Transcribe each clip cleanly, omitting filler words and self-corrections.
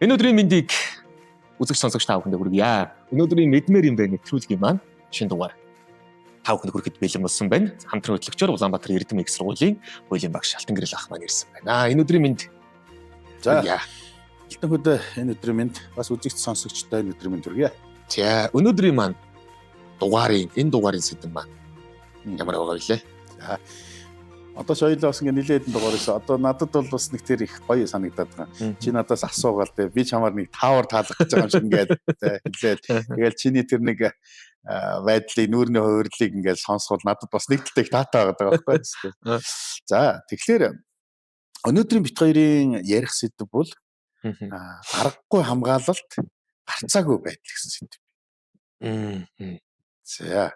Энэ өдрийн мэндийг үзэгч сонсогч та бүхэндээ хүргье. Өнөөдрийн мэдмээр юм байна нэвтрүүлгийн маань шинэ дугаар та бүхэнд хүрэхэд бэлэн болсон байна. Хамтран хөтлөгчөөр Улаанбаатар Эрдэм их сургуулийн хуулийн багш Алтангэрэл ах маань ирсэн байна. Энэ өдрийн мэнд. За. Алтан хөдөө энэ өдрийн мэнд бас үзэгч сонсогчдод энэ өдрийн мэнд хүргье. За, өнөөдрийн маань дугаарын энэ дугаарын сэдэв маань ямар байгаа вэ? За. Одоо ч хоёулаа бас ингээ нилээд хэдэн дугаар байсан. Одоо надад бол бас нэг тэр их гоё санагдаад байгаа. Чи надаас асуугаал те би чамаар нэг таавар таалах гэж байгаа юм шиг ингээд хэлээд тэгэл чиний тэр нэг байдлыг нүүрний хувирлыг ингээд сонсоход надад бас нэг талтай их таатай байгаа байхгүй. За, тэгэхээр өнөөдрийн бит хоёрын ярих сэдэв бол аргагүй хамгаалалт гарцаагүй байдал гэсэн сэдэв. За,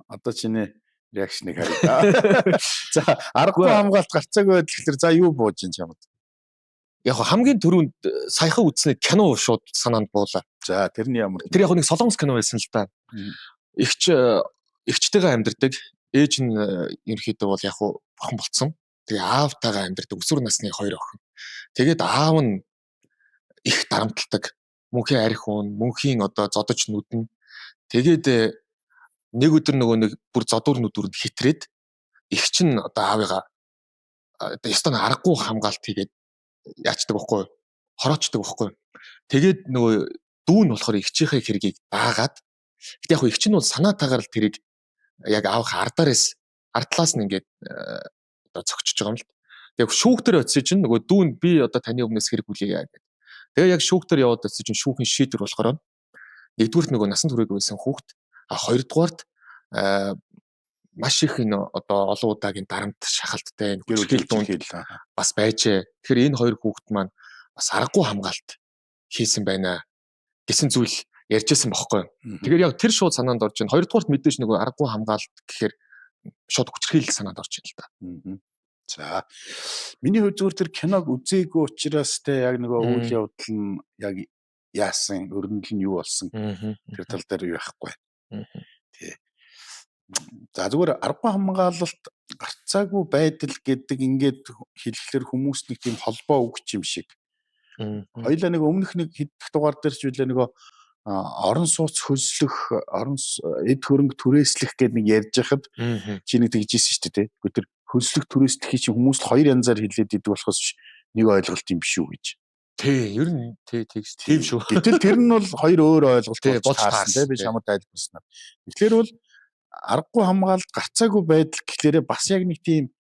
одоо чиний реакшнийг харъя да. За, аргагүй хамгаалалт гарцаагүй байдал гэхэлэр за юу бууж ин чамд? Яг хамгийн түрүүнд саяхан үзсний кино шууд санаанд буулаа. За, тэрний ямар? Тэр яг нэг солонгос кино байсан л да. Игч эгчтэйгээ амьдардаг. Ээж нь ерөнхийдөө бол яг бурхан болцсон. Тэгээ аавтайгаа амьдардаг. Өсвөр насны хоёр охин. Тэгээд аав нь их дарамталдаг. Мөнхийн арх уун, мөнхийн одоо зодож нүдэн. Тэгээд нэг өдөр нөгөө нэг бүр зодуур нүдүрэнд хитрээд эгч нь одоо аавыгаа одоо ёстой аргагүй хамгаалт хийгээд яачдаг байхгүй хороочдөг байхгүй. Тэгээд нөгөө дүү нь болохоор эгчийнхээ хэргийг даагаад гэтээ яг эгч нь бол санаатаагаар л тэрийг яг аавынхаа ардаараас ардлаас нь ингээд одоо цогчж байгаа юм л. Тэгээд шүүхтэр очисон чинь нөгөө дүү нь би одоо таны өмнөөс хэрэг хүлээе гэдэг. Тэгээ яг шүүхтэр яваад очисон чинь шүүхийн шийдвэр болохоор нэгдүгüрт нөгөө насан туршиг байсан хүүхэд, а хоёрдугаарт маш их энэ одоо олон удаагийн дарамт шахалттай энэ хүчирхийлэл дунд бас байжээ. Тэгэхээр энэ хоёр хүүхэд маань бас аргагүй хамгаалт хийсэн байна гэсэн зүйл ярьжсэн бохоггүй. Тэгэхээр яг тэр шууд санаанд орж байна. Хоёрдугаарт мэдээж нөгөө аргагүй хамгаалт гэхээр шууд хүчирхийлэл санаанд орж байна л да. За, миний хувьд зүгээр тэр киног үзээгүй учраас те яг нөгөө үйл явдал нь яг яасан, өрнөл нь юу болсон тэр тал дээр юу яахгүй. Тий. За, зүгээр аргагүй хамгаалалт гарцаагүй байдал гэдэг ингээд хэлэхлээр хүмүүс нэг тийм холбоо өгч юм шиг. Хоёлаа нэг өмнөх нэг хэдэх дугаар дээр ч үлээ нөгөө орон сууц хөлслөх, орон эд хөрөнгө түрээслэх гэдэг нэг ярьж байхад чи нэг тэгжсэн шүү дээ. Гэхдээ тэр хөлслөх түрээслэхийг чи хүмүүс л хоёр янзаар хэлээд идэг болохоос биш нэг ойлголт юм биш үү гэж. Тий, ер нь тий тэгс тийм шүү. Гэтэл тэр нь бол хоёр өөр ойлголт болж таарсан тий би чамд тайлбарснаар. Тэгэхээр бол аргагүй хамгаалалт гарцаагүй байдал гэхлээрээ бас яг нэг тийм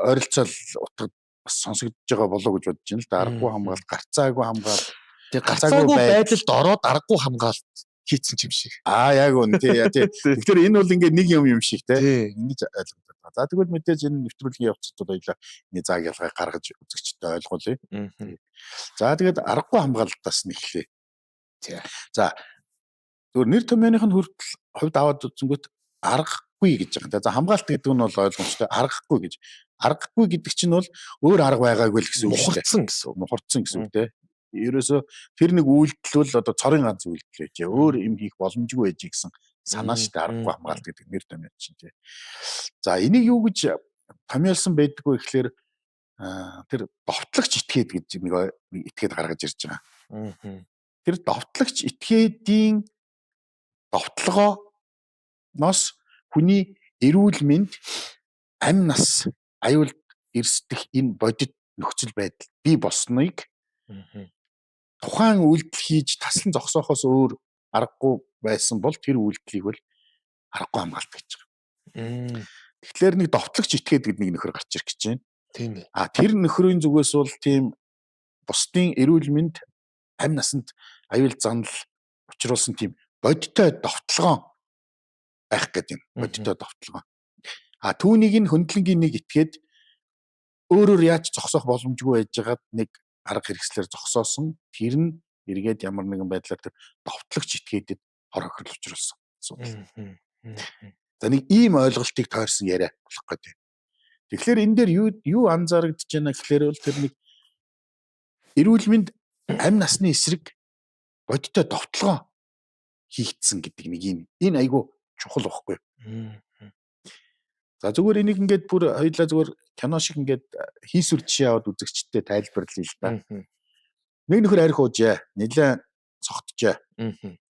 ойролцоол утга бас сонсогдож байгаа болоо гэж бодож байна л да. Аргагүй хамгаалалт, гарцаагүй хамгаалалт. Тэгээ гарцаагүй байдалд ороод аргагүй хамгаалалт хийцэн юм шиг. Аа, яг үнэ тий. Тэгэхээр энэ бол ингээд нэг юм юм шиг тий. Ингэж ойлгогдоод байгаа. За, тэгвэл мэдээж энэ нэвтрүүлгийн явцад бол хоёлаа энэ зааг ялгааг гаргаж үзэгчдэд ойлгуулъя. За, тэгээд аргагүй хамгаалалтаас нь эхлэе. За, зүгээр нэр томьёоных нь хүртэл хувьд аваад үзэнгүүт аргагүй гэж байгаа. За, хамгаалт гэдэг нь бол ойлгомжтой. Аргагүй гэж. Аргагүй гэдэг чинь бол өөр арга байгаагүй л гэсэн үг шүү дээ. Мухардсан гэсэн үг. Мухардсан гэсэн үг те. Ерөөсөө тэр нэг үйлдэл бол одоо цорын ганц үйлдэл байжээ. Өөр юм хийх боломжгүй байж гэсэн санаа шүү дээ. Аргагүй хамгаалт гэдэг нэр томьёо чинь те. За, энийг юу гэж томьёолсон байдаггүй гэхлээр тэр довтлагч этгээд гэж нэг этгээд гаргаж ирж байгаа. Тэр довтлагч этгээдийн довтлогооноос хүний эрүүл мэнд, амь нас, аюулд эрсдэх энэ бодит нөхцөл байдал бий болсныг тухайн үйлдэл хийж таслан зогсоохоос өөр аргагүй байсан бол тэр үйлдэлийг бол аргагүй хамгаалт гэж байгаа. Тэгэхээр нэг довтлагч этгээд гэдэг нэг нөхөр гарч ирэх гэж байна. Тийм ээ. А тэр нөхрийн зүгээс бол тийм бусдын эрүүл мэнд, амь насанд аюул занал учруулсан тийм бодиттой довтлогоон байх гэдэг юм. Бодиттой довтлогоон. А түүнийг нь хөндлөнгийн нэг этгээд өөрөөр яаж зогсоох боломжгүй байжгаад нэг арга хэрэгслээр зогсоосон. Тэр нь эргээд ямар нэгэн байдлаар тэр довтлагч этгээдэд хор хохирол учруулсан асуудал. За, нэг ийм ойлголтыг тойрсон яриа болох гэдэг. Тэгэхээр энэ дээр юу анзаарэгдэж байна гэхлээр бол тэр нэг эрүүл мэнд, амь насны эсрэг бодиттой довтлогоо хийгдсэн гэдэг нэг юм. Энэ айгүй чухал байхгүй. За, зүгээр энийг ингээд бүр хоёлаа зүгээр кино шиг ингээд хийсвэр жишээ аваад үзэгчдэд тайлбарлая л да. Нэг нөхөр арх уужээ. Нилээн цогтжээ.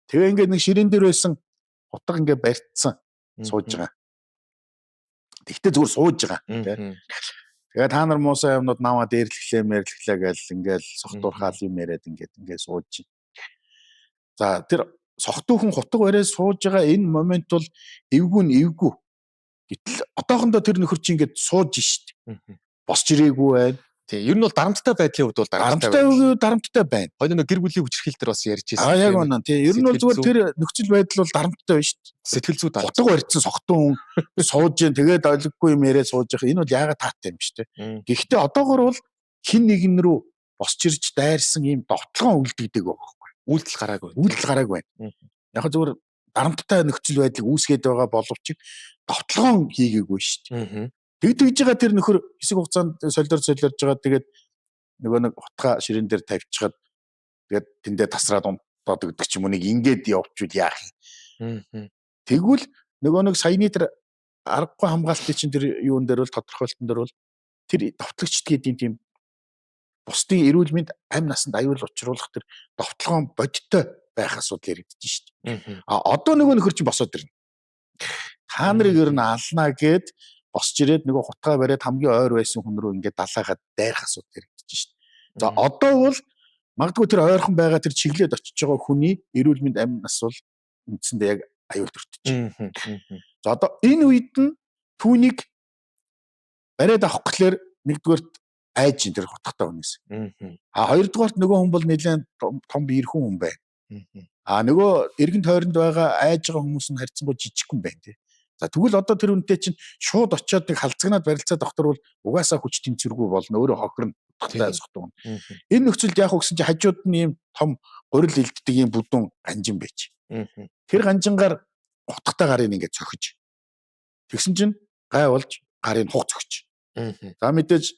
Тэгээ ингээд нэг ширээн дээр байсан хутга ингээд барьцсан сууж байгаа. Тэгтээ зүгээр сууж байгаа. Тэгээ та нар муусан юмнууд намаа дээрлэхлээ мэрлэхлээ гээл ингээл сохтуурхаал юм яриад ингээд ингээд сууж. За тэр сохтуухан хутга бариад сууж байгаа энэ момент бол эвгүй нь эвгүй. Гэтэл одоохондоо тэр нөхөр чинь ингээд сууж шít. Босч ирээгүй байна. Тийм, ер нь бол дарамттай байдлын хувьд бол дарамттай дарамттай байна. Хоёул нэг гэр бүлийн хүчирхийлэл төр бас ярьж байсан. Аа яг үнэн. Тийм, ер нь бол зүгээр тэр нөхцөл байдал бол дарамттай байна шүү дээ. Сэтгэл зүй дарамт. Хутга барьсан сохтун хүн сууж гин тэгээд ойлгохгүй юм яриад сууж явах. Энэ бол яагаад таатай юм биш үү? Гэхдээ одоогор бол хин нэгэн рүү босч ирж дайрсан ийм довтлогон үлдэгдэг байгаа байхгүй. Үйлдэл гараагүй. Үйлдэл гараагүй байна. Яг зүгээр дарамттай нөхцөл байдлыг үүсгээд байгаа боловч довтлогон хийгээгүй шүү дээ. Тэгж байгаа тэр нөхөр хэсэг хугацаанд солиорж байгаа тэгээд нөгөө нэг хутга ширээн дээр тавьчихад тэгээд тэндээ тасраад унтаад өгдөг ч юм уу нэг ингээд явчвал яах юм. Тэгвэл нөгөө нэг саяны тэр аргагүй хамгаалтын чинь тэр юун дээр бол тодорхойлтон дээр бол тэр довтлогчд гэдэг тийм бусдын эрүүл мэнд амь насанд аюул учруулах тэр довтлогон бодиттой байх асуудал яригдчих шүү дээ. А одоо нөгөө нөхөр чинь босоод ирнэ. Та нарыг ер нь алнаа гэд босч ирээд нөгөө хутгаа бариад хамгийн ойр байсан хүн рүү ингээд далайгаад дайрах асуудал яригдчих шүү дээ. За одоо бол магадгүй тэр ойрхон байгаа тэр чиглээд очиж байгаа хүний эрүүл мэнд амь нас бол үндсэндээ яг аюул төртөж. За одоо энэ үед нь түүнийг бариад авах гэхлээр нэгдүгээрт айж ин тэр хутгатай хүнээс. А хоёрдугаарт нөгөө хүн бол нэлээд том биерхэн хүн байна. А нөгөө эргэн тойронд байгаа айж байгаа хүмүүс нь харьцангуй жижигхэн байна тий. За тэгвэл одоо тэр үнтэй чинь шууд очиод нэг халзагнаад барилцаа доктор бол угаасаа хүч тэнцвэргүй болно. Өөрөө хохирно. Утгатай сохтуу. Энэ нөхцөлд яах вэ гэсэн чинь хажууд нь ийм том гурил илддэг ийм бүдүүн ганжин байж. Тэр ганжингаар утгатай гарыг ингээд цохиж. Тэгсэн чинь гай болж гарыг хуг цохиж. За мэдээж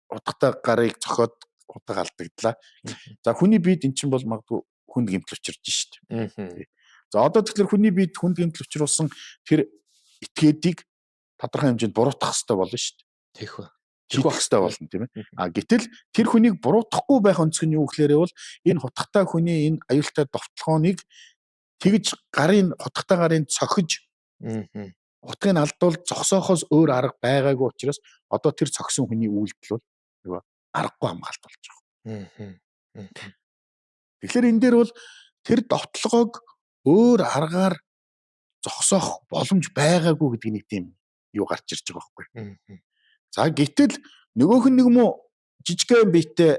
утгатай гарыг цохиод утга алдагдлаа. За хүний биед эн чинь бол магадгүй хүнд гэмтэл учирч шít. За одоо тэгэхээр хүний биед хүнд гэмтэл учруулсан тэр этгээдийг тодорхой хэмжээнд буруутгах хэрэгтэй болно шүү дээ. Тэгэх үү. Шийдэх хэрэгтэй болно тийм ээ. А гэтэл тэр хүнийг буруутгахгүй байх өнцөг нь юу гэхлээрээ бол энэ хутгатай хүний энэ аюултай довтлогооныг тэгж гарын хутгатай гарын цохиж хутгийг алдвал зогсоохоос өөр арга байгаагүй учраас одоо тэр цогсон хүний үйлдэл бол нөгөө аргагүй хамгаалт болж байгаа. Тэгэхээр энэ дээр бол тэр довтлогоог өөр аргаар зогсоох боломж байгаагүй гэдэг нэг тийм юу гарч ирж байгаа байхгүй. За гэтэл нөгөөх нь нэг муу жижигхэн биетэй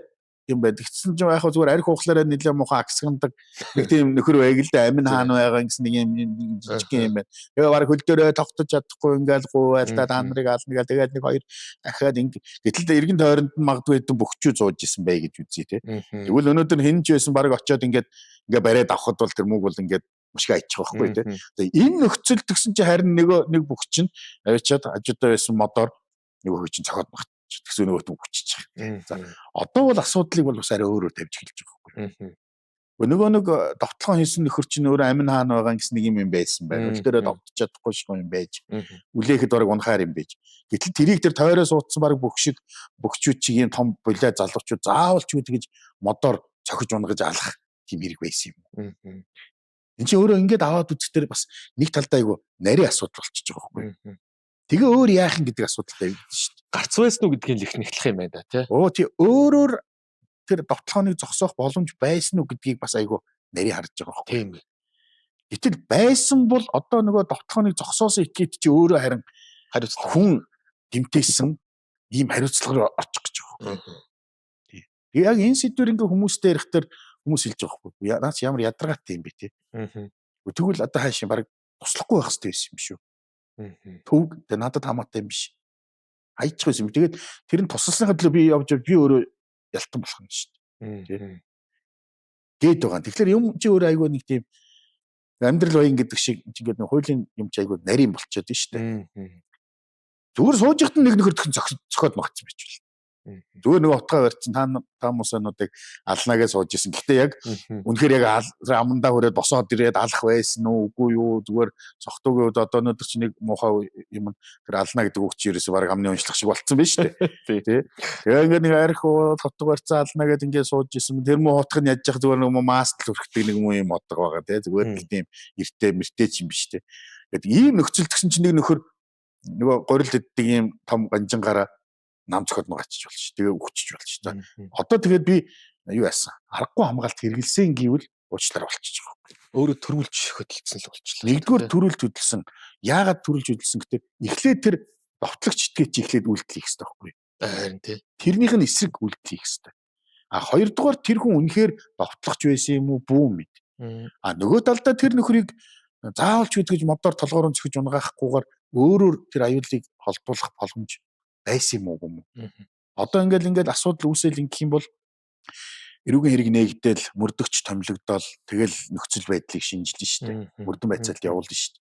юм байдаг. Тэгсэн чинь яг зүгээр арх ухлаараа нэлээ муухай агсгандаг нэг тийм нөхөр байг л да амин хаана байгаа гэсэн нэг юм жижигхэн юм байна. Тэгээ баг хөл дээрээ тогтож чадахгүй ингээл гуйвал та нарыг ална гэл тэгээд нэг хоёр дахиад ингэ гэтэл эргэн тойронд нь магадгүй хэдэн бөхчүү зууж исэн бай гэж үзье те. Тэгвэл өнөөдөр хэн ч байсан баг очиод ингээд ингээ бариад авахд бол тэр мүг бол ингээд мушиг айчих байхгүй тий. Энэ нөхцөл тэгсэн чинь харин нөгөө нэг бүх чинь авчиад хажуудаа байсан модоор нөгөө чинь цохиод багт. Тэгсэн нөгөөт нь хүчиж байгаа. За одоо бол асуудлыг бол бас арай өөрөөр тавьж эхэлж байгаа байхгүй. Нөгөө нэг довтлогон хийсэн нөхөр чинь өөрөө амин хаана байгаа гэсэн нэг юм байсан байна. Хөл дээрээ довтож чадахгүй шиг юм байж. Үлээхэд бараг унахаар юм байж. Гэтэл тэрийг тэр тойроо суудсан бараг бүх шиг бөхчүүд чиг юм том булиа залуучууд заавал ч үгүй гэж модоор цохиж унгаж алах тийм хэрэг байсан юм. Энд чинь өөрөө ингээд аваад үзэхдээ бас нэг талдаа айгу нарийн асуудал болчихж байгаа байхгүй. Тэгээ өөр яах юм гэдэг асуудал тавигдсан шүү дээ. Гарц байсан уу гэдгийг л их нэгтлэх юм байна да тий. Оо тий өөрөөр тэр довтлогооныг зогсоох боломж байсан уу гэдгийг бас айгу нарийн харж байгаа байхгүй. Тийм. Гэтэл байсан бол одоо нөгөө довтлогооныг зогсоосон этгээд чи өөрөө харин хариуцлага хүн гэмтээсэн ийм хариуцлага руу очих гэж байгаа байхгүй. Тий. Тэгээ яг энэ сэдвэр ингээ хүмүүстэй ярих тэр хүмүүс хэлж байгаа байхгүй. Наач ямар ядаргаатай юм бэ тий. Тэгвэл одоо хаашаа баг туслахгүй байх хэрэгтэй байсан юм шүү. Төвг тэгээ надад хамаатай юм биш. Хайчих байсан юм. Тэгээд тэр нь тусалсныхаа төлөө би явж би өөрөө ялтан болох юм шүү дээ. Гээд байгаа. Тэгэхээр юм чи өөрөө айгүй нэг тийм амьдрал баян гэдэг шиг ингээд нэг хуулийн юм чи айгүй нарийн болчиход байна шүү дээ. Зүгээр сууж яхад нэг нөхөр тхэн цохиод магтсан байж бол. Зүгээр нөгөө утгаа барьсан та мусануудыг алнаа гэж сууж исэн. Гэтэ яг үнэхээр яг амандаа хүрээд босоод ирээд алах байсан уу үгүй юу, зүгээр сохтуугийн үед одоо өнөөдөр чи нэг муухай юм тэр алнаа гэдэг үг чи ерөөсөө баг амны уншлах шиг болцсон байна шүү дээ. Тий. Тэгээ ингээд нэг арх хотго барьсан алнаа гэд ингээд сууж исэн. Тэр муу хотго нь яаж яах зүгээр нэг маастл өрхдөг нэг муу юм одго байгаа тий. Зүгээр л тийм эртээ мэртэй ч юм биш тий. Тэгэд ийм нөхцөл тэгсэн чинь нэг нөхөр нөгөө горил дэддэг ийм том ганжингаараа нам цохиод нэг ачиж болж. Тэгээ үхчихэж болж. За одоо тэгээд би юу яасан? Аргагүй хамгаалт хэрэгэлсэн гэвэл уучлаар болчихж байгаа юм. Өөрөө төрүүлж хөдөлсөн л болчихлоо. Нэгдүгээр төрүүлж хөдөлсөн. Яагаад төрүүлж хөдөлсөн гэдэг эхлээд тэр довтлогч итгээч эхлээд үйлдэл хийх хэрэгтэй байхгүй юу? Харин тий. Тэрнийх нь эсрэг үйлдэл хийх хэрэгтэй. А хоёрдугаар тэр хүн үнэхээр довтлогч байсан юм уу бүү мэд. А нөгөө талдаа тэр нөхрийг заавалч гэж модоор толгоорон цохиж унгаахгүйгээр өөрөөр тэр аюулыг холдуулах боломж байсан юм уу юм уу? Одоо ингээл асуудал үүсэл ингэх юм бол эрүүгийн хэрэг нээгдэл мөрдөгч томилогдоол тэгэл нөхцөл байдлыг шинжилнэ шүү дээ. Мөрдөн байцаалт явуулна шүү дээ.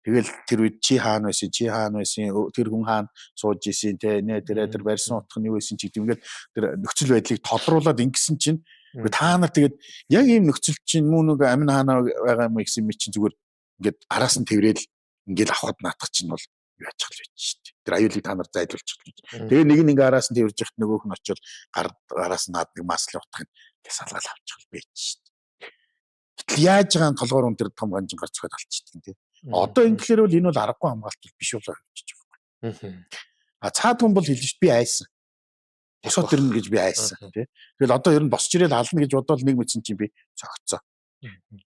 Тэгэл тэр үед чи хаана байсан, чи хаана байсан, тэр хүн хаана сууж исэн те нэ тэр тэр барьсан утга нь юу байсан ч гэдэг ингээд тэр нөхцөл байдлыг тодруулаад ингэсэн чинь та нар тэгээд яг ийм нөхцөл чинь мөн нэг амин хаана байгаа юм гэсэн юм чинь зүгээр ингээд араас нь тэрэл ингээд авахд наатах чинь бол юу яачих л байж шүү дээ. Тэр аюулыг та нар зайлуулчих л. Тэгээ нэг нь ингээ араас нь тэрж яхад нөгөөх нь очиод гар араас нь наад нэг маслын утгыг ингээ салгаал авчих л байж шүү дээ. Гэтэл яаж байгаа нь толгоор өн тэр том ганжин гарч цохиод алчдаг тий. Одоо инглээр бол энэ бол аргагүй хамгаалт биш болоо явчихж байгаа байхгүй. А цаад хүн бол хэлж шүү дээ би айсан. Босоод ирнэ гэж би айсан тий. Тэгэл одоо ер нь босч ирэл ална гэж бодоол нэг мэдсэн чинь би цогцсон.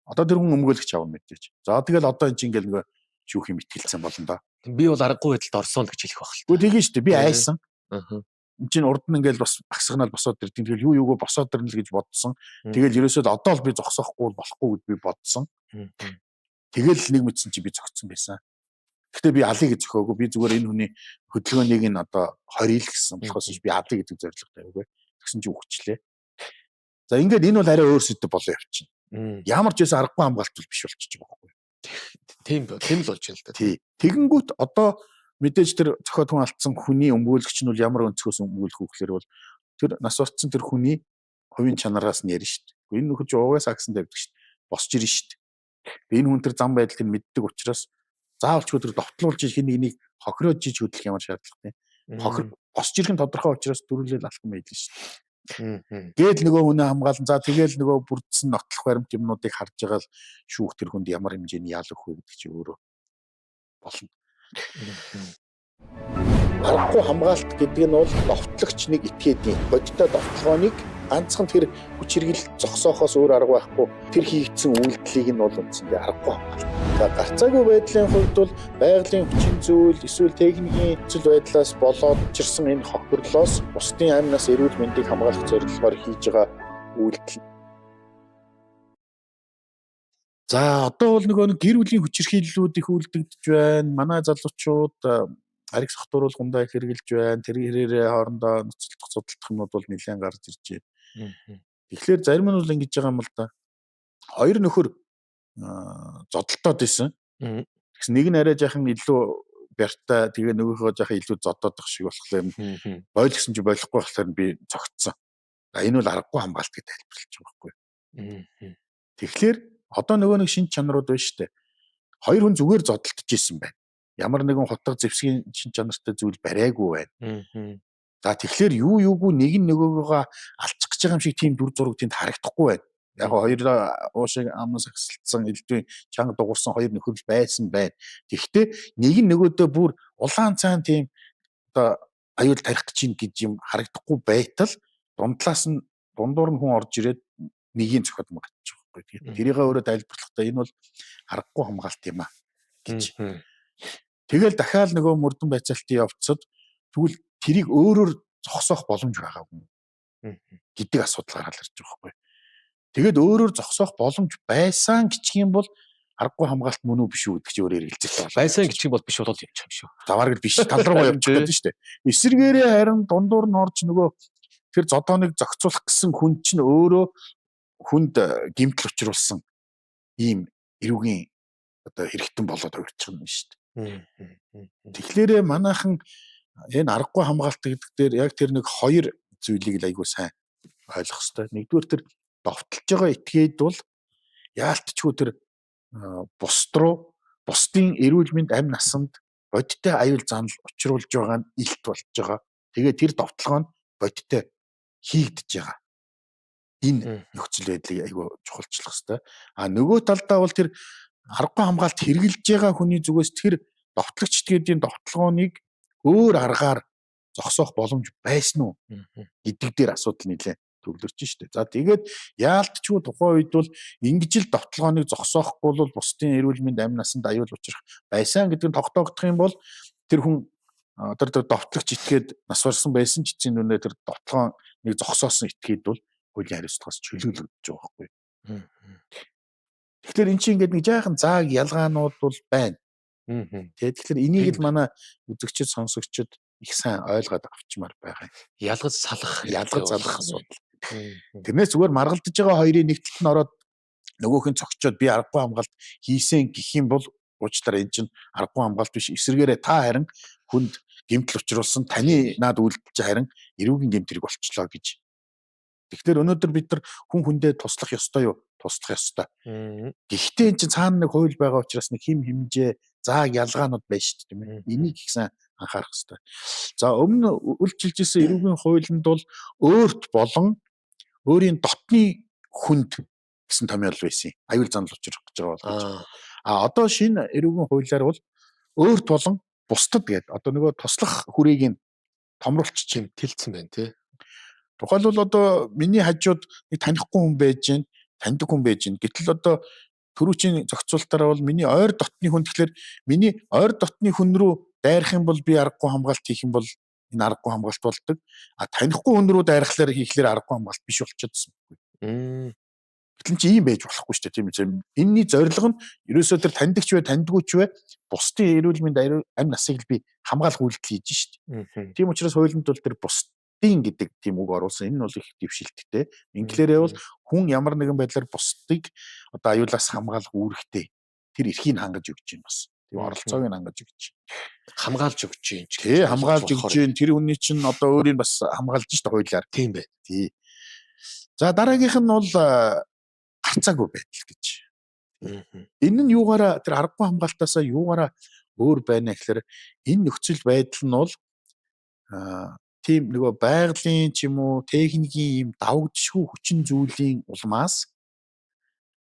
Одоо тэр хүн өмгөөлөгч аваа мэдээж. За тэгэл одоо эн чинь ингээл нөгөө шүүх юм итгэлцэн болно доо. Би бол аргагүй байдалд орсон л гэж хэлэх байх л. Үгүй тэгэн шүү дээ. Би айсан. Энд чинь урд нь ингээл бас агсганаал босоод ирдэг. Тэгэл юу юугаа босоод ирнэ л гэж бодсон. Тэгэл ерөөсөө л одоо л би зогсоохгүй болохгүй гэж би бодсон. Тэгэл нэг мэдсэн чи би зогцсон байсан. Гэхдээ би алыг гэж зөхөөгүй. Би зүгээр энэ хүний хөдөлгөөнийг нь одоо хорил гэсэн болохоос би алыг гэдэг зорилго тавиагүй. Тэгсэн чи үхчлээ. За ингээд энэ бол арай өөр сэдв болоо явчихна. Ямар ч байсан аргагүй хамгаалт биш болчихж байгаа байхгүй. Тийм тийм л болж байна л да. Тий. Тэгэнгүүт одоо мэдээж тэр зохиод хүн алдсан хүний өмгөөлөгч нь бол ямар өнцгөөс өмгөөлөх вэ гэхээр бол тэр нас барцсан тэр хүний хувийн чанараас нь ярина шүү дээ. Энэ нөхөр чи угаас агсан тавьдаг шүү дээ. Босч ирнэ шүү дээ. Энэ хүн тэр зам байдлыг мэддэг учраас заавалчгүй тэр довтлуулж хэн нэгнийг хохироож иж хөдлөх ямар шаардлагатай. Хохир босч ирэх нь тодорхой учраас дөрүлэл алах юм байл шүү дээ. Гээл нөгөө хүнээ хамгаалан за тэгэл нөгөө бүрдсэн нотлох баримт юмнуудыг харж байгаа л шүүх тэр хүнд ямар хэмжээний ял өгөх вэ гэдэг чи өөрөө болно. Аргагүй хамгаалт гэдэг нь бол довтлогч нэг этгээдийн бодиттой довтлогооныг ганцхан тэр хүч хэрэгэл зогсоохоос өөр арга байхгүй тэр хийгдсэн үйлдэлийг нь бол үндсэндээ аргагүй хамгаалт. За гарцаагүй байдлын хувьд бол байгалийн хүчин зүйл эсвэл техникийн нөхцөл байдлаас болоод учирсан энэ хохирлоос бусдын амнаас эрүүл мэндийг хамгаалах зорилгоор хийж байгаа үйлдэл. За одоо бол нөгөө нэг гэр бүлийн хүчирхийллүүд их үлдэгдэж байна. Манай залуучууд ариг сохтууруулгандаа их хэрэгжилж байна. Тэр хэрээрээ хоорондоо ноцолдох судалдах юмнууд бол нэлээд гарч ирж байна. Тэгэхээр зарим нь бол ингэж байгаа юм л да. Хоёр нөхөр зодолтоод исэн. Тэгсэн нэг нь арай жаахан илүү бяртай, тэгээ нөгөөхөө жаахан илүү зодоодох шиг болохоор бойл гэсэн чи болохгүй болохоор би цогцсон. За энэ бол аргагүй хамгаалт гэж тайлбарлаж байгаа байхгүй. Тэгэхээр одоо нөгөө нэг шинж чанарууд байна шүү дээ. Хоёр хүн зүгээр зодолдож исэн байна. Ямар нэгэн хутга зэвсгийн шинж чанартай зүйл бариагүй байна. За тэгэхээр юу юугүй нэг нь нөгөөгөө алчих гэж байгаа юм шиг тийм дүр зураг тэнд харагдахгүй байна. Яг хоёр уушиг амнаас агсалцсан элдвийн чанга дугуурсан хоёр нөхөр л байсан байна. Тэгэхдээ нэг нь нөгөөдөө бүр улаан цаан тийм одоо аюул тарих гэж юм гэж юм харагдахгүй байтал дундлаас нь дундуур нь хүн орж ирээд нэгийн зөхиод мгатчих байхгүй. Тэгэхээр тэрийг өөрөө тайлбарлахдаа энэ бол аргагүй хамгаалт юм а гэж. Тэгэл дахиад нөгөө мөрдөн байцаалтын явцад тэгвэл тэрийг өөрөөр зогсоох боломж байгаагүй гэдэг асуудал гараад ирж байгаа байхгүй. Тэгээд өөрөөр зогсоох боломж байсан гिचх юм бол аргагүй хамгаалт мөн үү биш үү гэдэг чинь өөр эргэлзэлтэй байна. Байсан гिचх юм бол биш болол явчих юм шүү. За бараг л биш тал руугаа явчих гэдэг нь шүү дээ. Эсвэргээрээ харин дундуур нь орж нөгөө тэр зодооныг зохицуулах гэсэн хүн чинь өөрөө хүнд гэмтэл учруулсан ийм эрүүгийн одоо хэрэгтэн болоод хувирчих юм шүү дээ. Тэгэхээр манайхан Энэ аргагүй хамгаалт гэдэг дээр яг тэр нэг хоёр зүйлийг л айгүй сайн ойлгох хэрэгтэй. Нэгдүгээр тэр довтолж байгаа этгээд бол яалтчгүй тэр бусд руу бусдын эрүүл мэнд амь насанд бодиттой аюул занал учруулж байгаа нь илт болж байгаа. Тэгээ тэр довтлогоо нь бодиттой хийгдэж байгаа. Энэ нөхцөл байдлыг айгүй чухалчлах хэрэгтэй. А нөгөө талдаа бол тэр аргагүй хамгаалт хэрэглэж байгаа хүний зүгээс тэр довтлогч этгээдийн довтлогооныг өөр аргаар зогсоох боломж байсан уу гэдэг дээр асуудал нэлээд төвлөрч штэ. За тэгээд яалтчгүй тухайн үед бол ингэж л довтлогооныг зогсоохгүй бол бусдын эрүүл мэнд амь насанд аюул учрах байсан гэдэг нь тогтоогдох юм бол тэр хүн тэр довтлогч этгээд нас барсан байсан ч эцсийн дүндээ тэр довтлогооныг зогсоосон этгээд бол хуулийн хариуцлагаас чөлөөлөгдөж байгаа байхгүй. Тэгэхээр эн чинь ингээд нэг жаахан зааг ялгаанууд бол байна. Тэгэхээр энийг л манай үзэгчид сонсогчид их сайн ойлгоод авчмаар байгаа юм. Ялгаж салах, ялгаж залах асуудал. Тэрнээс зүгээр маргалдаж байгаа хоёрын нэг талд нь ороод нөгөөх нь цогчоод би аргагүй хамгаалт хийсэн гэх юм бол уучлаарай, энэ чинь аргагүй хамгаалт биш. Эсвэргээрээ та харин хүнд гэмтэл учруулсан, таны наад үйлдэл чинь харин эрүүгийн гэмт хэрэг болчлоо гэж. Тэгэхээр өнөөдөр бид нар хүн хүндээ туслах ёстой юу? Туслах ёстой. Гэхдээ эн чинь цаана нэг хууль байгаа учраас нэг хим хэмжээ, зааг ялгаанууд байна шүү дээ, тийм ээ. Энийг их сайн анхаарах ёстой. За өмнө үйлчилж исэн эрүүгийн хуулинд бол өөрт болон өөрийн дотны хүнд гэсэн томьёол байсан. Аюул занал учрах гэж байгаа бол. А одоо шинэ эрүүгийн хуулиар бол өөрт болон бусдад гэдэг одоо нөгөө туслах хүрээг нь томруулчих юм тэлцсэн байна тий. Тухайлбал одоо миний хажууд нэг танихгүй хүн байж гин, таньдаг хүн байж гин. Гэтэл одоо түрүүчийн зохицуултаараа бол миний ойр дотны хүн, тэгэхээр миний ойр дотны хүн рүү дайрах юм бол би аргагүй хамгаалт хийх юм бол энэ аргагүй хамгаалт болдог. А танихгүй хүн рүү дайрахлаар хийхлээр аргагүй хамгаалт биш болчиходсон байхгүй. Гэтэл чи ийм байж болохгүй шүү дээ, тийм ээ. Энийний зорилго нь ерөөсөө тэр таньдагч вэ, таньдаггүй ч вэ, бусдын эрүүл мэнд амь насыг л би хамгаалах үйлдэл хийж шүү дээ. Тийм учраас хуулинд бол тэр бусдын гэдэг тийм үг оруулсан. Энэ нь бол их дэвшилттэй. Инглиэрээ бол хүн ямар нэгэн байдлаар бусдыг одоо аюулаас хамгаалах үүрэгтэй. Тэр эрхийг хангаж өгч байна бас. Тийм оролцоог нь хангаж өгч. Хамгаалж өгч юм ч. Тий, хамгаалж өгч юм. Тэр хүний чинь одоо өөрийг бас хамгаалж шүү дээ хуулиар. Тийм бай. Тий. За дараагийнх нь бол гарцаагүй байдал гэж. Энэ нь юугаараа тэр аргагүй хамгаалтаасаа юугаараа өөр байна гэхээр энэ нөхцөл байдал нь бол тийм нөгөө байгалийн ч юм уу техникийн ийм давагдшгүй хүчин зүйлийн улмаас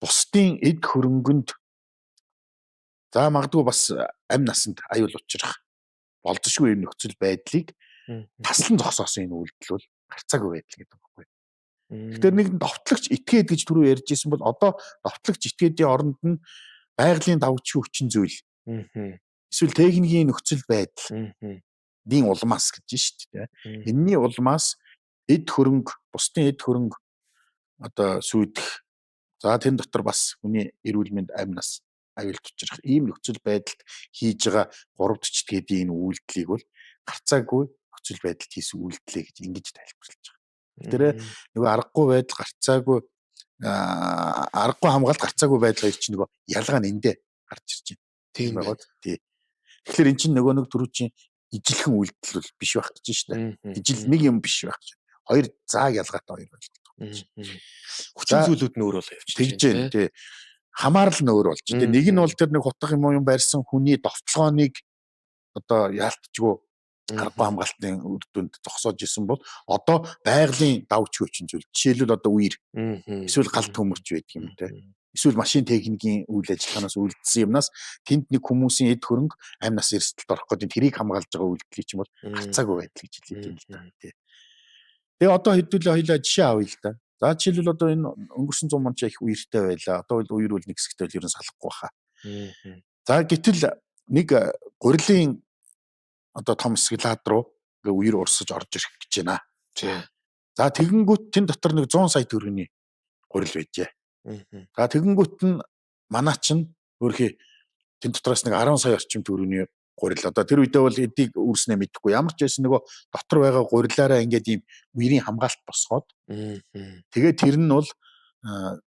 бусдын эд хөрөнгөнд за магадгүй бас амь насанд аюул учрах болзошгүй юм нөхцөл байдлыг таслан зогсоосон энэ үйлдэл бол гарцаагүй байдал гэдэг байхгүй. Тэгэхээр нэг довтлогч этгээд гэж түрүү ярьж исэн бол одоо довтлогч этгээдийн оронд нь байгалийн давагдшгүй хүчин зүйл эсвэл техникийн нөхцөл байдал ний улмаас гэж шүү дээ. Энийний улмаас эд хөрөнгө, бусдын эд хөрөнгө одоо сүйдэх. За тэн дотор бас хүний эрүүл мэнд амь нас аюулт учрах ийм нөхцөл байдалд хийж байгаа 3 дахь этгээдийн энэ үйлдэлийг бол гарцаагүй нөхцөл байдалд хийсэн үйлдэлээ гэж ингэж тайлбарлаж байгаа. Тэгэхээр нөгөө аргагүй байдал, гарцаагүй аргагүй хамгаалт, гарцаагүй байдал хоёр чинь нөгөө ялгаа нь эндээ гарч ирж байна. Тийм байгаа. Тий. Тэгэхээр эн чинь нөгөө нэг түрүүчийн ижилхэн үйлдэл бол биш байх гэж шүү дээ. Ижил нэг юм биш байх гэж. Хоёр зааг ялгаатай хоёр ойлголт. Хүчин зүйлүүд нь өөр болоо явчих. Тэгж байна. Тий. Хамаарал нь өөр болж. Тэгээ нэг нь бол тэр нэг хутга юм уу юм барьсан хүний довтлогооныг одоо яалтчгүй аргагүй хамгаалтын үр дүнд зогсоож исэн бол одоо байгалийн давч хүчин зүйл. Жишээлбэл одоо үер эсвэл галт төмөрч байдаг юм те. Эсвэл машин техникийн үйл ажиллагаанаас үйлдсэн юмнаас тэнд нэг хүмүүсийн эд хөрөнгө амь нас эрсдэлд орох гэдэг тэрийг хамгаалж байгаа үйлдэлийг ч юм бол гарцаагүй байдал гэж хэлээд юм л да. Тий. Тэгээ одоо хэдүүлээ хоёлаа жишээ авъя л да. За жишээлбэл одоо энэ өнгөрсөн 100 мон ч их үертэй байлаа. Одоо бол үер үл нэг хэсэгтэй бол ер нь салахгүй баха. За гэтэл нэг гурилын одоо том хэсэг лаад руу ингээ үер урсаж орж ирэх гэж байна. За тэгэнгүүт тэн дотор нэг 100 сая төгрөгийн гурил байжээ. За тэгэнгүүт нь манай чинь өөрхий тэн дотроос нэг 10 сая орчим төгрөгийн гурил одоо тэр үедээ бол эдийг үүрснээ мэдэхгүй ямар ч байсан нөгөө дотор байгаа гурилаараа ингээд ийм үерийн хамгаалалт босгоод тэгээд тэр нь бол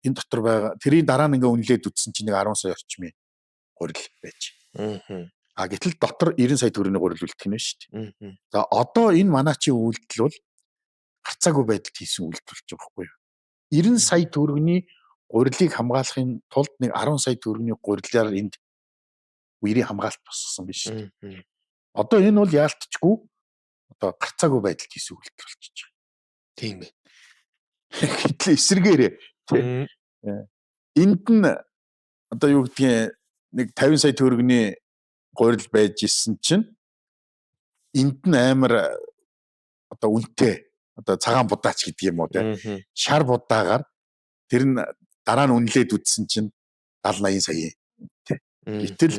энэ дотор байгаа тэрийн дараа нь ингээ үнэлээд үтсэн чинь нэг 10 сая орчмын гурил байж. А гэтэл дотор 90 сая төгрөгийн гурил үлдэх нь шүү дээ. За одоо энэ манаачийн үйлдэл бол гарцаагүй байдалд хийсэн үйлдэл болж байгаа байхгүй юу? 90 сая төгрөгийн гурилыг хамгаалахын тулд нэг 10 сая төгрөгийн гурилаар энд үерийн хамгаалалт босгосон биш шүү дээ. Одоо энэ бол яалтчгүй одоо гарцаагүй байдалд хийсэн үйлдэл болчихж байгаа. Тийм ээ. Гэтэл эсрэгээрээ энд нь одоо юу гэдгийг нэг 50 сая төгрөгийн гурил байж исэн чинь энд нь амар одоо үнэтэй одоо цагаан будаач гэдэг юм уу те шар будаагаар тэр нь дараа нь үнэлээд үзсэн чинь 70 80 сая үнэтэй. Гэтэл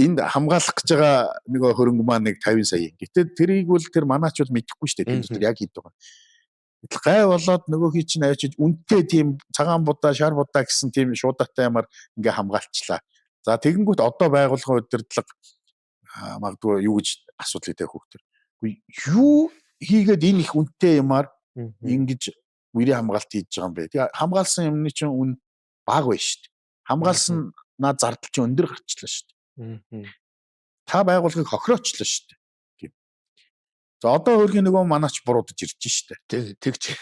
энд хамгаалах гэж байгаа нөгөө хөрөнгө маань нэг 50 сая. Гэтэл тэрийг бол тэр манаач бол мэдэхгүй шүү дээ. Тэр дотор яг хэд байгаа. Гэтэл гай болоод нөгөөхий чинь авчиж үнэтэй тийм цагаан будаа, шар будаа гэсэн тийм шуудатай ямар ингээ хамгаалчлаа. За тэгэнгүүт одоо байгууллагын удирдлага магадгүй юу гэж асуудлыг тавих хөхтөр. Үгүй юу хийгээд энэ их үнэтэй юмар ингэж үерийн хамгаалт хийж байгаа юм бэ? Тэгээ хамгаалсан юмны чинь үн бага байна шүү дээ. Хамгаалсан наа зардал чинь өндөр гарчлаа шүү дээ. Та байгууллагыг хохироочлаа шүү дээ. За одоо өөрхийн нөгөө манаач буруудаж ирж штэ. Тэгч.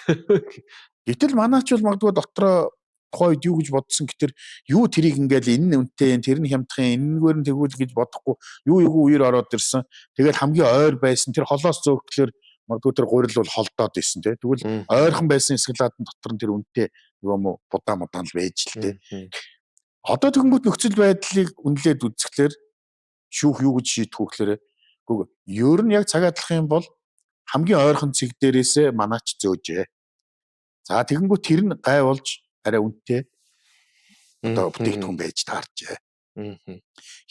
Гэтэл манаач бол магадгүй дотроо тухайн үед юу гэж бодсон гэтэр юу тэрийг ингээл энэ нь үнэтэй, тэр нь хямдхан, энэгээр нь тэгвэл гэж бодохгүй юу юу үер ороод ирсэн. Тэгэл хамгийн ойр байсан тэр холоос зөөхлөөр магадгүй тэр гурил бол холдоод исэн тий. Тэгвэл ойрхон байсан эсгэлаад нь дотор нь тэр үнэтэй нөгөө мө будаа мудаан л байж л тий. Одоо тэгэнгүүт нөхцөл байдлыг үнэлээд үзэхлээр шүүх юу гэж шийдэх вэ гэхээр үгүй ер нь яг цаг адлах юм бол хамгийн ойрхон цэг дээрээсээ манаач зөөжээ. За тэгэнгүүт тэр нь гай болж арай үнэтэй одоо бүтээгдэхүүн байж таарчээ.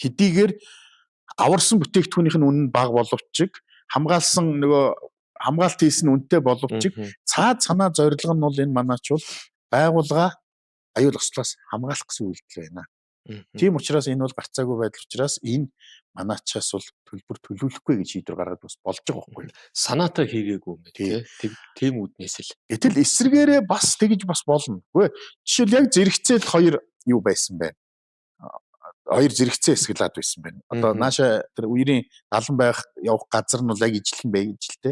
Хэдийгээр аварсан бүтээгдэхүүнийх нь үнэ нь бага боловч хамгаалсан нөгөө хамгаалт хийсэн үнэтэй боловч цаад санаа зорилго нь бол энэ манаач бол байгууллага аюул ослоос хамгаалах гэсэн үйлдэл байна. Тийм учраас энэ бол гарцаагүй байдал учраас энэ манаачаас бол төлбөр төлөвлөхгүй гэж шийдвэр гаргаж бас болж байгаа байхгүй юу? Санаатай хийгээгүй юм тий. Тийм үүднээс л. Гэтэл эсрэгээрээ бас тэгж бас болно. Үгүй жишээл яг зэрэгцээл хоёр юу байсан бэ? Хоёр зэрэгцээ эсгэлээд байсан байна. Одоо нааша тэр үерийн далан байх явах газар нь бол яг ижилхэн бай гэж л те.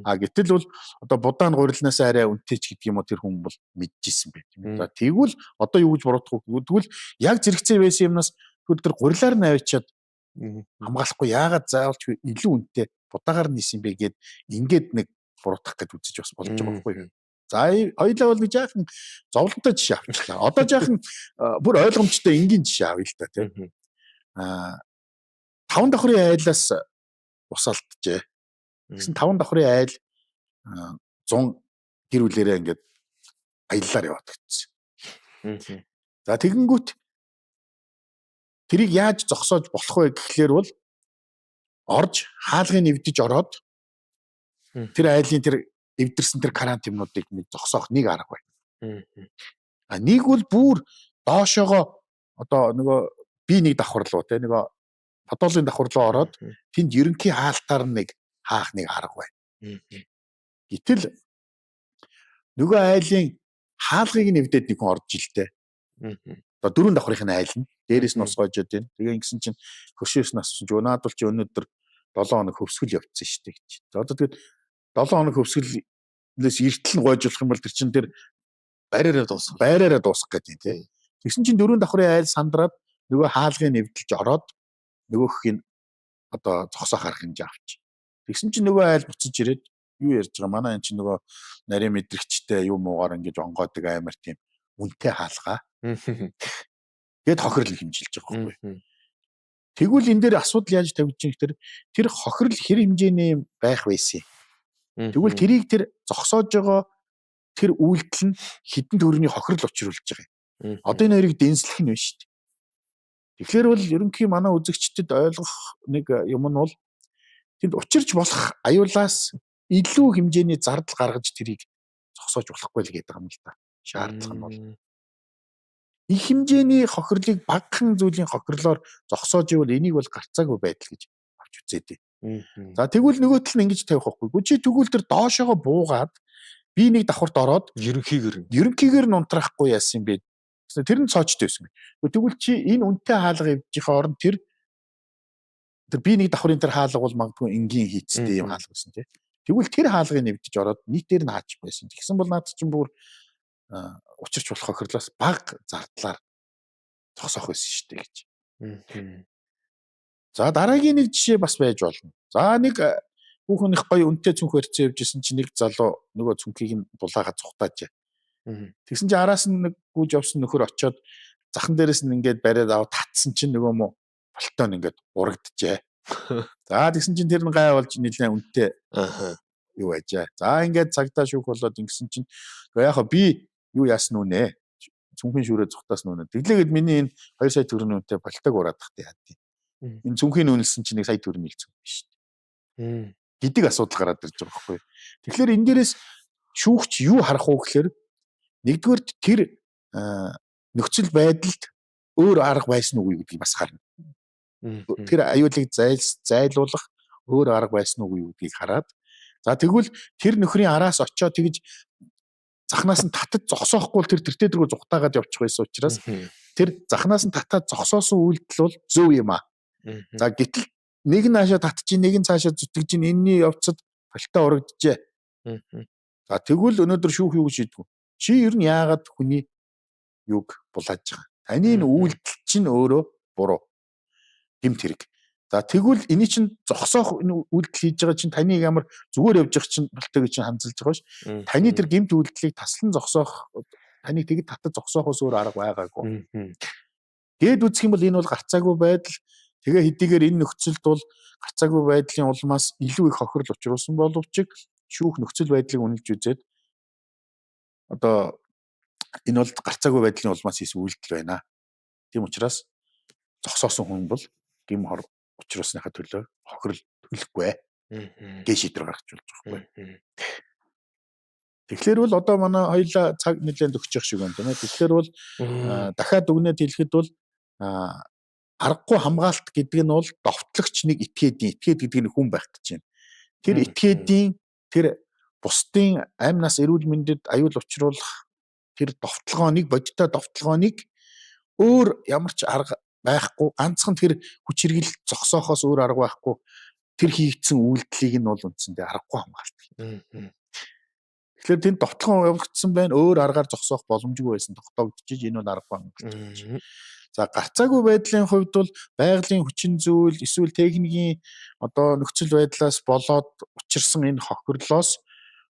А гэтэл бол одоо будаан гурилнаас арай үнэтэй ч гэдэг юм уу тэр хүн бол мэдчихсэн байх тийм ээ. За тэгвэл одоо юу гэж буруутгах вэ? Тэгвэл яг зэрэгцээ байсан юмнаас тэгвэл тэр гурилаар нь авчиад хамгаалахгүй яагаад заавалч илүү үнэтэй будаагаар нийсэн бэ гэд ингээд нэг буруутгах гэж үзэж бас болж байгаа байхгүй юу? За хоёлаа бол нэг жаахан зовлонтой жишээ авчлаа. Одоо жаахан бүр ойлгомжтой энгийн жишээ авъя л та тийм. Аа таван давхрын айлаас ус алджээ. Тэгсэн таван давхрын айл 100 гэр бүлэрээ ингээд аяллаар яваад гэсэн. За тэгэнгүүт тэрийг яаж зогсоож болох вэ гэхлээр бол орж хаалгыг нэвдэж ороод тэр айлын тэр эвдэрсэн тэр карантиннуудыг нэг зогсоох нэг арга байна. А нэг бол бүр доошоогоо одоо нөгөө би нэг давхар руу те нөгөө подолын давхар руу ороод тэнд ерөнхий хаалтаар нэг хаах нэг арга байна. Гэтэл нөгөө айлын хаалгыг нэвдээд нэг хүн орж илтэй. Одоо дөрвөн давхрын айл нь дээрээс нь ус гоожод байна. Тэгээ ингэсэн чинь хөршөөс нь асуусан чинь наад бол чи өнөөдөр 7 хоног хөвсгөл явцсан шүү дээ гэж. За одоо тэгээд 7 хоног хөвсгөлнөөс эртэл нь гойжуулах юм бол тэр чин тэр байраараа дуусах. Байраараа дуусах гэдэг юм тий. Тэгсэн чинь дөрвөн давхрын айл сандраад нөгөө хаалгыг нэвдэлж ороод нөгөөх нь одоо зогсоох арга хэмжээ авч. Тэгсэн чинь нөгөө айл буцаж ирээд юу ярьж байгаа манай энэ чинь нөгөө нарийн мэдрэгчтэй юм уугаар ингэж онгойдог амар тийм үнэтэй хаалгаа. Тэгэд хохирол хэмжилж байгаа байхгүй. Тэгвэл энэ дээр асуудал яаж тавьж байгаа гэхээр тэр хохирол хэр хэмжээний байх байсан юм. Тэгвэл тэрийг тэр зогсоож байгаа тэр үйлдэл нь хэдэн төгрөгийн хохирол учруулж байгаа юм. Одоо энэ хоёрыг дэнслэх нь биш шүү дээ. Тэгэхээр бол ерөнхий манай үзэгчдэд ойлгох нэг юм нь бол тэнд учирч болох аюулаас илүү хэмжээний зардал гаргаж тэрийг зогсоож болохгүй л гэдэг юм л да. Шаардлага нь бол их хэмжээний хохирлыг багахан зүйлийн хохирлоор зогсоож ивэл энийг бол гарцаагүй байдал гэж авч үзээд. За тэгвэл нөгөө тал нь ингэж тавих байхгүй. Чи тэгвэл тэр доошоогоо буугаад би нэг давхарт ороод ерөнхийгөр нь унтраахгүй яасан юм бэ? Тэр нь цоочтой байсан. Тэгвэл чи энэ үнэтэй хаалга эвдчихээ оронд тэр Тэр би нэг давхрын тэр хаалга бол магадгүй энгийн хийцтэй юм хаалга байсан тий. Тэгвэл тэр хаалгыг нэвдэж ороод нийтээр нь хаачих байсан. Тэгсэн бол наад чинь бүр учирч болох хохирлоос бага зардлаар зогсоох байсан шүү дээ гэж. За дараагийн нэг жишээ бас байж болно. За нэг хүүхэн их гоё үнэтэй цүнх барьцсан явж исэн чинь нэг залуу нөгөө цүнхийг нь булаагаа цухтаажээ. Тэгсэн чинь араас нь нэг гүйж явсан нөхөр очиод захан дээрээс нь ингээд бариад аваад татсан чинь нөгөө мó пальтон ингээд урагджээ. За тэгсэн чинь тэр нь гай болж нэлээд үнэтэй юу байжээ. За ингээд цагдаа шүүх болоод ингэсэн чинь яг би юу яасан нүнэ? Цүнхэн шүүрээ зүхтаасан нүнэ. Тэглээгээд миний энэ 2 сая төгрөгийн үнэтэй пальтог ураадахтай яа тий. Энэ цүнхийн үнэлсэн чинь 1 сая төгрөгийн цүнх биш шүү дээ. Гэдэг асуудал гараад ирж байгаа байхгүй. Тэгэхээр энэ дээрээс шүүгч юу харах уу гэхээр нэгдүгээр тэр нөхцөл байдалд өөр арга байсан уу гэдгийг бас харна. Тэр аюулыг зайлуулах өөр арга байсан уу гэдгийг хараад за тэгвэл тэр нөхрийн араас очиод тэгж захнаас нь татаж зогсоохгүй бол тэр тэртээ тэргүй зугтаагаад явчих байсан учраас тэр захнаас нь татаад зогсоосон үйлдэл бол зөв юм аа. За гэтэл нэг нь хаашаа татчих, нэг нь цаашаа зүтгэж, энэний явцад пальтаа урагджээ. За тэгвэл өнөөдөр шүүх юу гэж шийдэх вэ? Чи ер нь яагаад хүний юг булааж байгаа? Таны энэ үйлдэл чинь өөрөө буруу. Гэмт хэрэг. За тэгвэл эний чинь зогсоох энэ үйлдэл хийж байгаа чинь таны ямар зүгээр явж байгаа чинь пальтыг чинь ханзалж байгаа ш. Таны тэр гэмт үйлдэлийг таслан зогсоох, таныг тэгэд татаж зогсоохоос өөр арга байгаагүй. Гээд үзэх юм бол энэ бол гарцаагүй байдал. Тэгээ хэдийгээр энэ нөхцөлд бол гарцаагүй байдлын улмаас илүү их хохирол учруулсан боловч шүүх нөхцөл байдлыг үнэлж үзээд одоо энэ бол гарцаагүй байдлын улмаас хийсэн үйлдэл байна. Тийм учраас зогсоосон хүн бол гэм хор учруулсныхаа төлөө хохирол төлөхгүй гэж шийдвэр гаргаж болж байгаа байхгүй. Тэгэхээр бол одоо манай хоёлаа цаг нэлээд өгчих шиг байна тийм ээ. Тэгэхээр бол дахиад өгнөд хэлэхэд бол аргагүй хамгаалт гэдэг нь бол довтлогч нэг этгээдийн, этгээд гэдэг нь хүн байх гэж байна. Тэр этгээдийн тэр бусдын амь нас эрүүл мэндэд аюул учруулах тэр довтлогооныг, бодиттой довтлогооныг өөр ямар ч арга байхгүй, ганцхан тэр хүч хэрэгэл зогсоохоос өөр арга байхгүй тэр хийгдсэн үйлдэлийг нь бол үндсэндээ аргагүй хамгаалт. Тэгэхээр тэнд довтлогон явагдсан байна, өөр аргаар зогсоох боломжгүй байсан тогтоогдчихж энэ бол аргагүй хамгаалт. За гарцаагүй байдлын хувьд бол байгалийн хүчин зүйл эсвэл техникийн одоо нөхцөл байдлаас болоод учирсан энэ хохирлоос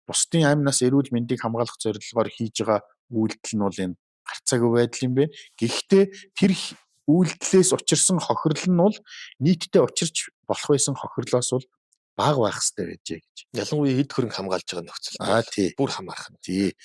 бусдын амь нас эрүүл мэндийг хамгаалах зорилгоор хийж байгаа үйлдэл нь бол энэ гарцаагүй байдал юм байна. Гэхдээ тэр үйлдэлээс учирсан хохирол нь бол нийтдээ учирч болох байсан хохирлоос бол бага байх хэрэгтэй байжээ гэж. Ялангуяа эд хөрөнгө хамгаалж байгаа нөхцөл. Тий. Бүр хамаарах нь. Тий.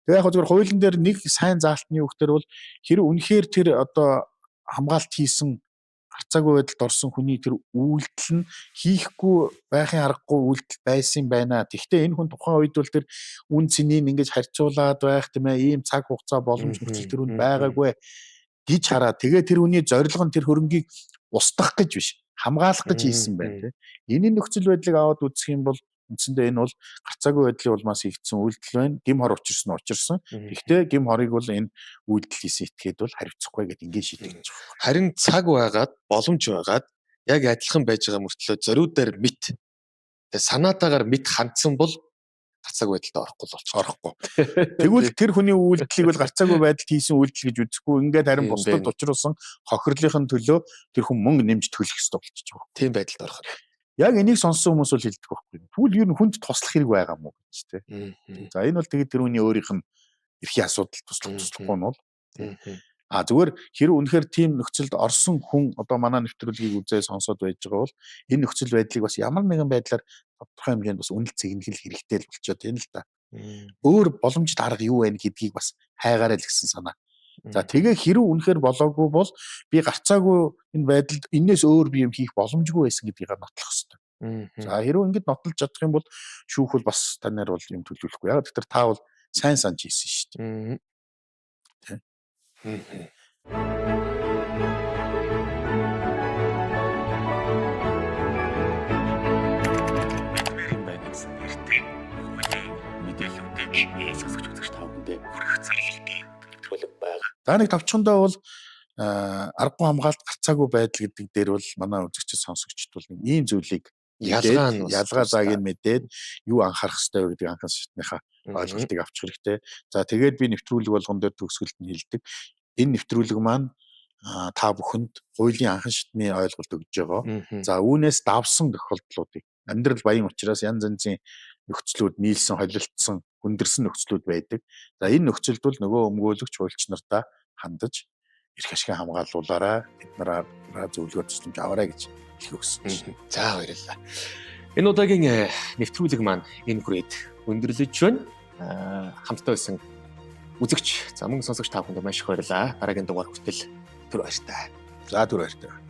Тэгээ яг зөвхөн хуулийн дээр нэг сайн заалтны үг дээр бол хэрэг үнэхээр тэр одоо хамгаалт хийсэн гарцаагүй байдалд орсон хүний тэр үйлдэл нь хийхгүй байхын аргагүй үйлдэл байсан юм байна. Тэгэхдээ энэ хүн тухайн үед бол тэр үн цэнийг ингэж харьцуулаад байх тийм ээ ийм цаг хугацаа боломж нөхцөл тэр үнд байгаагүй гэж хараад тэгээ тэр хүний зорилго нь тэр хөрөнгийг устгах гэж биш, хамгаалах гэж хийсэн байна тийм. Энэ нөхцөл байдлыг аваад үзэх юм бол үндсэндээ энэ бол гарцаагүй байдлын улмаас хийгдсэн үйлдэл байна. Гэм хор учирсан нь учирсан. Гэхдээ гэм хорыг бол энэ үйлдэл хийсэн этгээд бол хариуцахгүй гэдээ ингэ шийдэж байгаа. Харин цаг байгаад, боломж байгаад яг адилхан байж байгаа мөртлөө зориуд дээр мэт тэгээ санаатаагаар мэт хандсан бол гарцаагүй байдалд орохгүй л болчих. Орохгүй. Тэгвэл тэр хүний үйлдэлийг бол гарцаагүй байдалд хийсэн үйлдэл гэж үзэхгүй. Ингээд харин бусдад учруулсан хохирлынхын төлөө тэр хүн мөнгө нэмж төлөх ёстой болчих жоох. Тийм байдалд орох. Яг энийг сонссон хүмүүс бол хэлдэг байхгүй. Тэгвэл ер нь хүнд туслах хэрэг байгаа мó гэж тэ. За энэ бол тэгээд тэр хүний өөрийнх нь эрхийн асуудал туслах туслахгүй нь бол. А зүгээр хэрэг үнэхээр тийм нөхцөлд орсон хүн одоо манай нэвтрүүлгийг үзээ сонсоод байж байгаа бол энэ нөхцөл байдлыг бас ямар нэгэн байдлаар тодорхой хэмжээнд бас үнэлт зэгнэл хэрэгтэй л болчиход байна л да. Өөр боломжит арга юу байна гэдгийг бас хайгаарай л гэсэн санаа. За тэгээ хэрэг үнэхээр болоогүй бол би гарцаагүй энэ байдалд энээс өөр би юм хийх боломжгүй байсан гэдгийг нотлох хэрэгтэй. За хэрэг ингэж нотлож чадах юм бол шүүх бол бас танаар бол юм төлөвлөхгүй. Яг тэр та бол сайн санаж хийсэн шүү дээ. Тэ. Мэдмээр юм байна гэсэн нэртэй хуулийн мэдээллүүдийг сонсогч үзэгч та бүхэндээ хүргэх зорилготой нэвтрүүлэг байгаа. За нэг товчхондоо бол Аргагүй хамгаалт, гарцаагүй байдал гэдэг дээр бол манай үзэгчид, сонсогчид бол нэг ийм зүйлийг ялгаа нь ялгаа зааг нь мэдээд юу анхаарах ёстой вэ гэдэг анхан шатныхаа ойлголтыг авчих хэрэгтэй. За, тэгээд би нэвтрүүлэг болгон дээр төгсгөлд нь хэлдэг. Энэ нэвтрүүлэг маань та бүхэнд хуулийн анхан шатны ойлголт өгж байгаа. За, үүнээс давсан тохиолдлуудыг, амьдрал баян учраас янз янзын нөхцлүүд нийлсэн, холилдсон, хүндэрсэн нөхцлүүд байдаг. За, энэ нөхцөлд бол нөгөө өмгөөлөгч хуульч нартаа хандаж эрх ашиг хамгаалуулаарай, тэд нараараа зөвлөгөө тусламж аваарай гэж хэлэх өгсөн. За, баярлалаа. Энэ удаагийн нэвтрүүлэг маань энэ хүрээд өндөрлөж байна. Хамтдаа байсан үзэгч, за мөн сонсогч та бүхэнд маш их баярлалаа. Дараагийн дугаар хүртэл түр баяртай. За, түр баяртай.